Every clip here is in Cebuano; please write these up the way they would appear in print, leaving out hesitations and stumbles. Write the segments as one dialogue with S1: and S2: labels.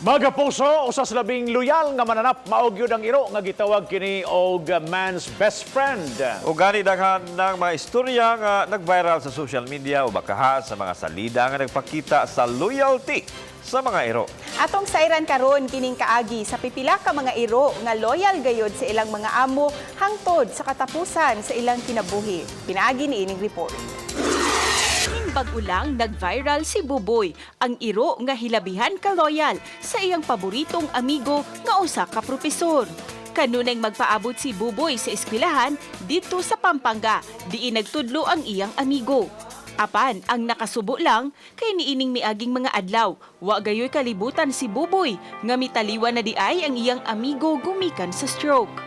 S1: Mga puso, usa sa labing loyal nga mananap mao gyud ang iro nga gitawag kini og man's best friend.
S2: O gani daghan ng mga istorya nga nag-viral sa social media o bakaha sa mga salida nga nagpakita sa loyalty sa mga iro.
S3: Atong sayran karon kining kaagi sa pipila ka mga iro nga loyal gayod sa ilang mga amo hangtod sa katapusan sa ilang kinabuhi. Pinaagi ni ining report.
S4: Ning bag-o lang nag-viral si Buboy, ang iro nga hilabihan ka loyal sa iyang paboritong amigo nga usa ka propesor. Kanunay magpaabot si Buboy sa eskwelahan dito sa Pampanga, diin nagtudlo ang iyang amigo. Apan ang nakasubo lang kay niining miaging mga adlaw, wa gayoy kalibutan si Buboy nga mitaliwan na diay ang iyang amigo gumikan sa stroke.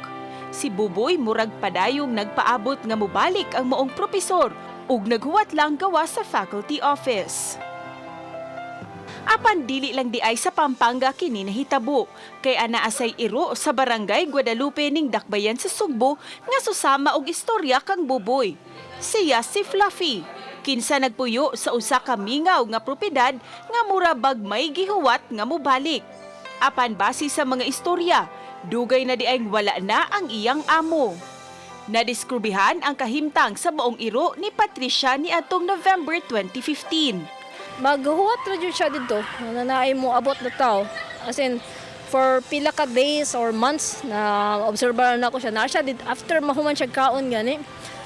S4: Si Buboy murag padayong nagpaabot nga mobalik ang maong propesor ug naghuwat lang gawa sa faculty office. Apan dili lang diay sa Pampanga kini nahitabo kay ana asay iro sa barangay Guadalupe ning Dakbayan sa Sugbo nga susama og istorya kang Buboy. Siya si Fluffy, kinsa nagpuyo sa usa ka mingaw nga propiedad nga mura bag may gihuwat nga mobalik. Apan base sa mga istorya, dugay na diay wala na ang iyang amo. Nadiskrubihan ang kahimtang sa maong iro ni Patricia ni atong November 2015.
S5: Maghuwat ra jud siya didto na naay mo abot na tao. As in, for pila ka days or months na obserbar na ako siya na siya did after mahuman siya kaon gani,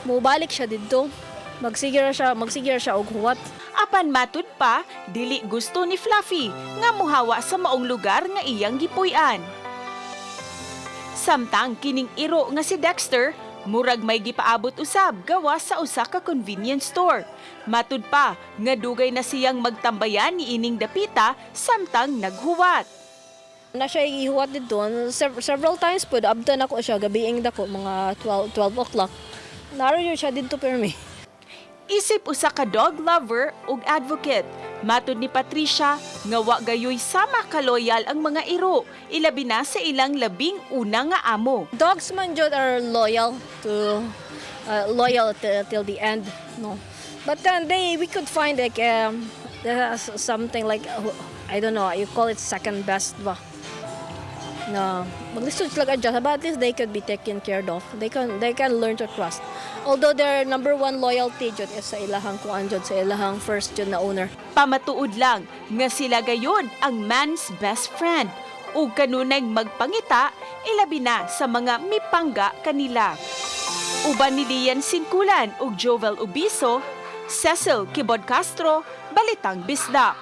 S5: mobalik siya didto, magsigir siya og huwat.
S4: Apan matud pa, dili gusto ni Fluffy nga muhawa sa maong lugar nga iyang gipuy-an. Samtang kining iro nga si Dexter, murag may gipaabot usab gawa sa usa ka convenience store. Matud pa nga dugay na siyang magtambayan ni ining dapita samtang naghuwat.
S5: Na siya ihuwat didto several times pud. Abtan ako siya gabiing dako, mga 12 o'clock, naro jud siya didto permi.
S4: Isip usa ka dog lover ug advocate, matud ni Patricia nga wa gayoy sama ka loyal ang mga iro, ilabi na sa ilang labing una nga amo.
S5: Dogs man jud are loyal to loyal till the end, no? But then they we could find like there's something like, I don't know, you call it second best ba, na maglisod sila adjust, but at least they could be taken care of. They can learn to trust, although their number one loyalty jud is sa ilahang kuan jud, sa ilahang first jud na owner.
S4: Pamatuod lang nga sila gayod ang man's best friend ug kanunay magpangita, ilabi na sa mga mipangga kanila. Uban ni Lian Sinkulan ug Jovel Ubiso, Cecil Kibod Castro, Balitang Bisdak.